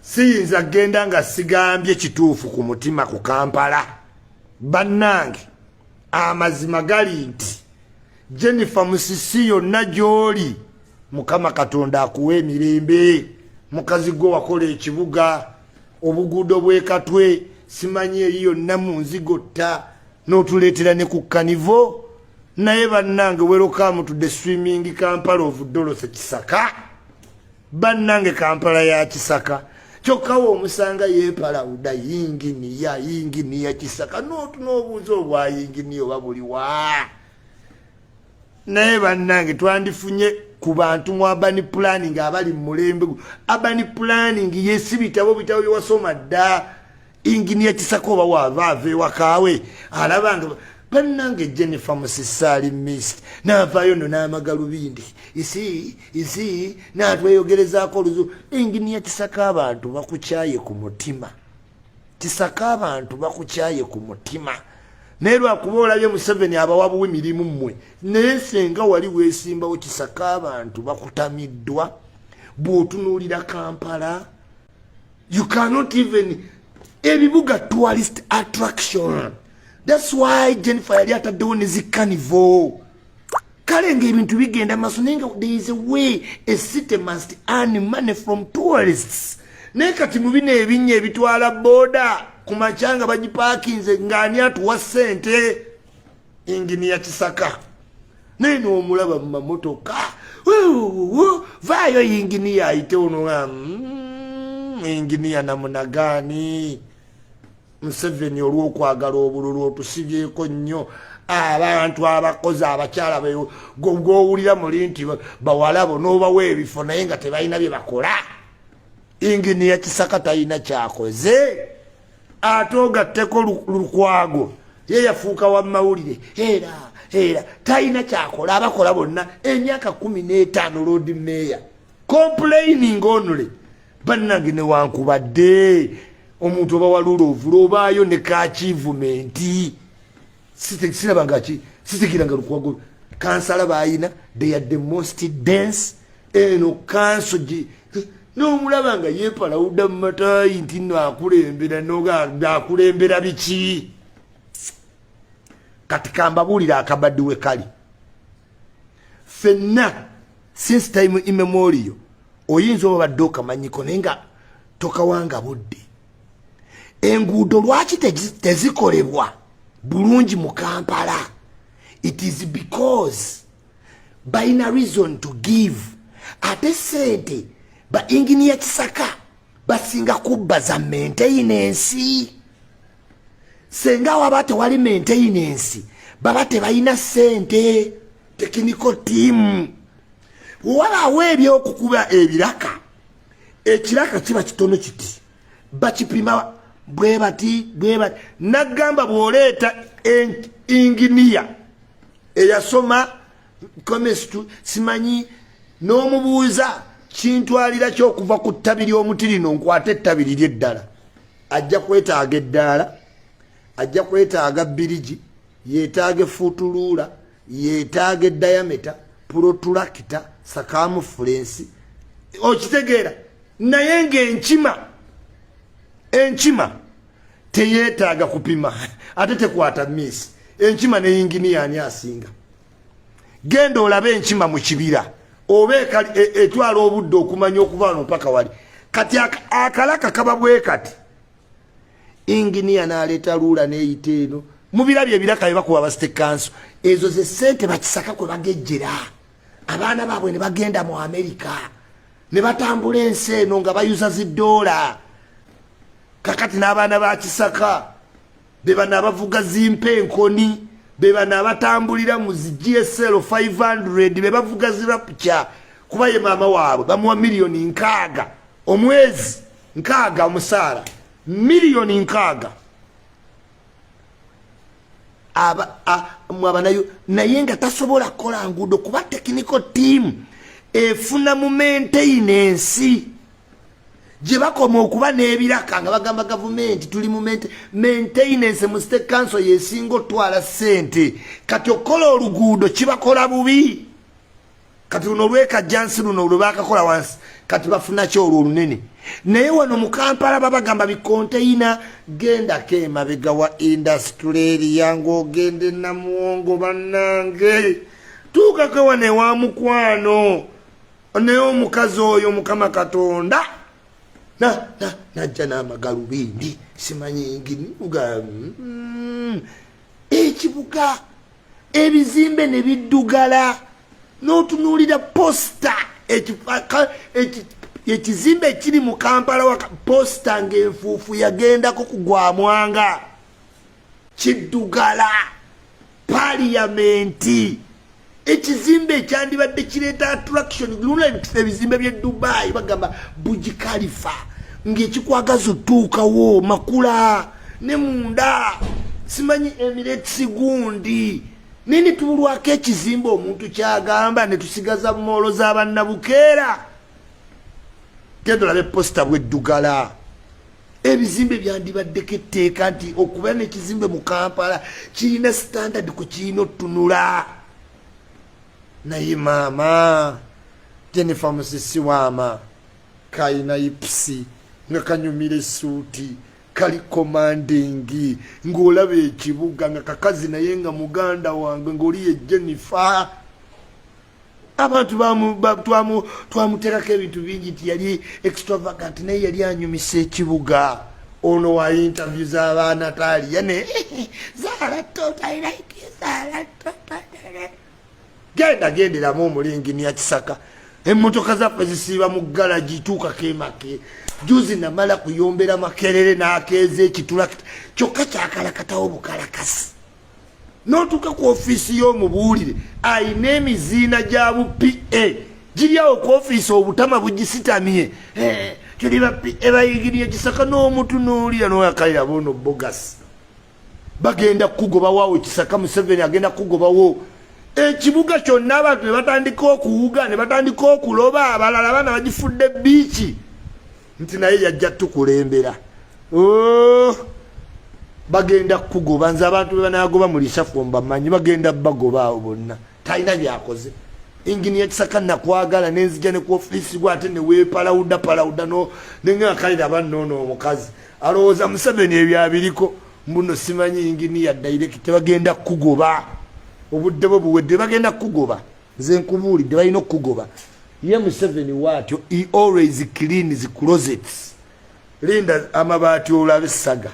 Siyinza kugenda nga sigambye kituufu ku mutima ku Kampala. Bannange, amazima gali nti Jennifer Musisi, yonna gy'oli, Mukama Katonda akuwa emirembe. Mukazi gwe wakola ekibuga, obuguudo bwekatwe, simanyi eri yonna mu nzigotta, n'otuleetera ne ku carnival. Naye bannange, welcome to the swimming Kampala of Dorothy Kisaka. Bannange, Kampala ya Kisaka. Kyokka we omusanga yeepalawuda yinginiya, yinginiya Kisaka, n'obuuza obwa yinginiya oba buliwa. Naye bannange, twandifunye ku bantu mu urban planning abali mu mulembe. Urban planning yesi bitabo bitabo byewasoma dda. Inginiya Kisaka oba waava ava ewakaawe alabanga. Bannange, Jennifer Musisaali mist naavaayo nno n'amagalubindi isi isi natweyogerezaako oluzu. Inginiya Kisaka, abantu bakukyaye ku mutima. Kisaka, abantu bakukyaye ku mutima, naye lwakuba olabye Museveni abawa buwi mirimu mmwe. Naye senga wali weesimbawo, Kisaka, abantu bakutamiddwa. Bw'otunuulira Kampala, you cannot even ebibuga tourist attraction. That's why Jennifer yali ataddewo ne zi carnival. Kale nga ebintu bigenda maaso, naye nga there is a way a city must earn money from tourists. Naye kati mu bino ebinnya ebitwala booda ku makya nga bagipaakinze, ng'ani atuwa ssente? Inginiya Kisaka naye n'omulaba mu mamotoka, vaayo yinginiya ayite ono. Inginiya namunagaani Museveni olw'okwagala obululu otusibyeko nnyo abantu abakozi, abakyala gowulira muli nti bawalabo n'obawa ebifo, naye nga tebalina bye bakola. Inginiya Kisaka talina kyakoze, ate ogatteko Lukwago ye yafuuka wa mawulire, era era talina kyakola. Abakola bonna emyaka 15 lord mayor complaining only. Bannange, newankubadde omuntu oba walula ovula obaayo ne ka achievement, sirabanga sitegiranga Lukwago. Kansala bayina, they are the most dense eno kanso. N'omulaba nga yeepalawudda mu mataayi nti nno akulembera, noga akulembera biki? Kati kambabuulira akabaddi we kali. Ffenna since time immemorial oyinza oba badde okamanyiko, naye nga tokawanga budde. Enguudo lwaki tezikolebwa bulungi mu Kampala? It is because balina reason to give. Ate sente ba inginiya Kisaka basinga kubba za maintenance. Senga waba tewali maintenance, baba tebalina sente. Technical team, wabaawo ebyokukuba ebiraka, ekiraka kiba kitono kiti, bakipima bwe bati bwe bati. Nagamba bw'oleeta inginiya eyasoma chemistry, simanyi, n'omubuuza kintwalira kyokuva ku ttabi ly'omuti lino nkwate ettabi liri eddala, ajja kwetaaga eddaala, ajja kwetaaga birigi, yeetaaga e foot ruler, yeetaaga e diameter, protractor, circumference, okitegeera? Naye ng'enkima, enkima teyeetaaga kupima, ate tekwata miisi. Enkima ne yinginiya ani asinga? Genda olabe enkima mu kibira oba etwala obudde okumanya okuva wano mpaka wali. Kati akalaka kaba bwe kati, inginiya n'aleeta ruler n'eyita eno. Mubirabye ebiraka bye bakuba ba city council? Ezo ze sente bakisaka kwe bagejjera abaana baabwe ne bagenda mu Amerika ne batambula ensi eno nga bayuza zidoola. Kakati n'abaana ba Kisaka be bano abavuga zimpa enkoni, be bano abatambulira mu zi GSL 500, be bavuga zi Raptor, kuba ye maama waabwe bamuwa miliyoni 60 omwezi, 60 omusaala, miliyoni 60. Mwabanayo, naye nga tasobola kukola nguudo kuba technical team efuna mu maintenance gye bakoma okuba n'ebiraka nga bagamba gavumenti tuli mu maintenance. Mu state council yesinga otwala ssente. Kati okukola oluguudo kibakola bubi. Kati luno olwekajjansi luno lwe bakakola wansi, kati bafunaki olwo olunene? Naye wano mu Kampala babagamba bikonteyina. Gendako emabega wa Industrial Area ng'ogenda enamuwongo, bannange, tuukako wano ewa mukwano. Naye omukazi oyo, Mukama Katonda, najja n'amagalubindi, simanyi nginibuga ekibuga, ebizimbe ne biddugala, n'otunuulira poster, ekizimbe ekiri mu Kampala waka, poster ng'enfuufu yagendako kugwamwanga, kiddugala. Paliyamenti, ekizimbe ekyandibadde kireeta attraction, luna ebizimbe by'e Dubai, bagamba Burj Khalifa, ng'ekikwagaza otuukawo makula ne munda, simanyi Emirates gundi, naye ne tubulwako ekizimbe omuntu kyagamba, ne tusigaza mall z'abannabukeera. Genda olabe poster bweddugala. Ebizimbe byandibaddeko etteeka nti okubeera n'ekizimbe mu Kampala kirina standard ku kirina otunula. Naye maama Jennifer Musisi waama kayina hips nga kanyumira essuuti, kali commanding ng'olaba ekibuga nga kakazi, naye nga muganda wange ng'oli ye Jennifer. Abantu twamuteekako ebintu bingi nti yali extravagant, naye yali anyumisa ekibuga. Ono wa interview z'abaana taaliya ne Zaala Toto, I like you, Zaala Toto. Genda genderamu omulinginia Kisaka, emmotoka zaffe zisiiba mu galagi. Tuukako emake juzi namala kuyombera Makerere n'akeeza ekitulakita kyokka kyakalakatawo bukalakasi. N'otuuka ku ofiisi y'omubuulire, ayina emiziina gya bu PA giri awo ku ofiisi, obutama bugisitamye. Eh, tuli ba PA bayigiriye Kisaka, n'omutunuulira n'oyakalira bono bogasi bagenda kukugobawo. Kisaka, Museveni agenda kukugobawo. Ekibuga kyonna abantu ne batandika okuwuga, ne batandika okuloba, abalala abaana bagifudde beach nti naye yajja tukulembera. Oh, bagenda kukugoba. Nze abantu be banagoba mu reshuffle mbamanyi, bagenda bagoba awo bonna. Talina byakoze Inginiya Kisaka. Nakwagala nenzija ne ku ofiisi gwe, ate neweepalawuda palawuda no nengakalira bannoono. Omukazi alowooza Museveni ebyo abiriko mbuno, simanyi inginiya direct. Bagenda kukugoba, obudde bwe buwedde, bagenda kukugoba. Nze nkubuulidde, balina okukugoba. Ye Museveni waatyo, he always cleans closets. Linda amabaati olabe saga.